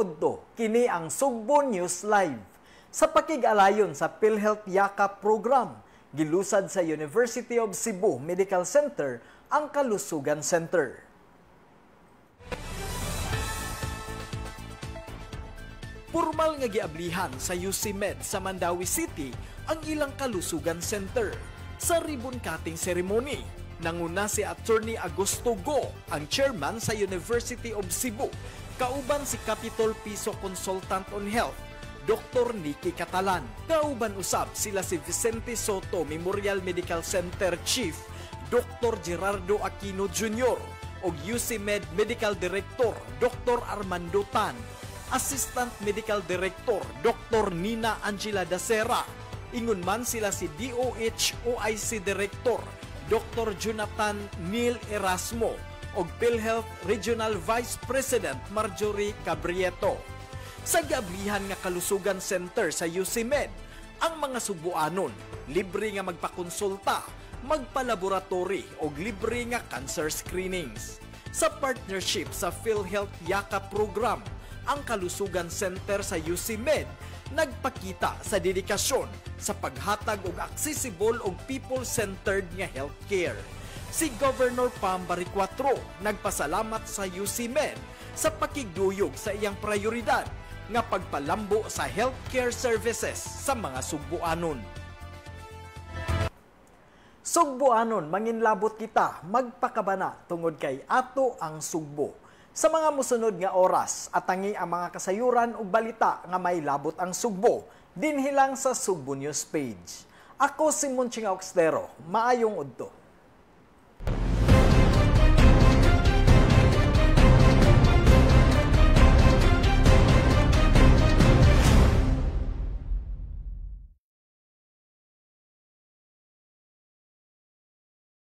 Maayong udto, kini ang Sugbo News Live. Sa pakig-alayon sa PhilHealth Yakap Program, gilusad sa University of Cebu Medical Center ang Kalusugan Center. Purmal nga giablihan sa UCMed sa Mandaue City ang ilang Kalusugan Center. Sa ribbon cutting ceremony, nanguna si Attorney Augusto Go, ang chairman sa University of Cebu, kauban si Capitol Piso Consultant on Health, Dr. Nikki Catalan. Kauban usab sila si Vicente Soto Memorial Medical Center Chief, Dr. Gerardo Aquino Jr. ug UCMed Medical Director, Dr. Armando Tan, Assistant Medical Director, Dr. Nina Angela Dacera. Ingon man sila si DOH OIC Director, Dr. Jonathan Neil Erasmo ug PhilHealth Regional Vice President Marjorie Cabrieto. Sa giablihan nga Kalusugan Center sa UCMed, ang mga Sugbuanon libre nga magpakonsulta, magpalaboratory og libre nga cancer screenings. Sa partnership sa PhilHealth Yakap Program, ang Kalusugan Center sa UCMed nagpakita sa dedikasyon sa paghatag og accessible ug people-centered nga healthcare. Si Governor Pam Baricuatro nagpasalamat sa UCMed sa pakigduyog sa iyang prioridad nga pagpalambo sa healthcare services sa mga Sugbuanon. Sugbuanon, manginlabot kita, magpakabana tungod kay ato ang Sugbo. Sa mga musunod nga oras, atangi ang mga kasayuran ug balita nga may labot ang Sugbo, dinhi lang sa Sugbo News page. Ako si Monching Auxtero, maayong udto.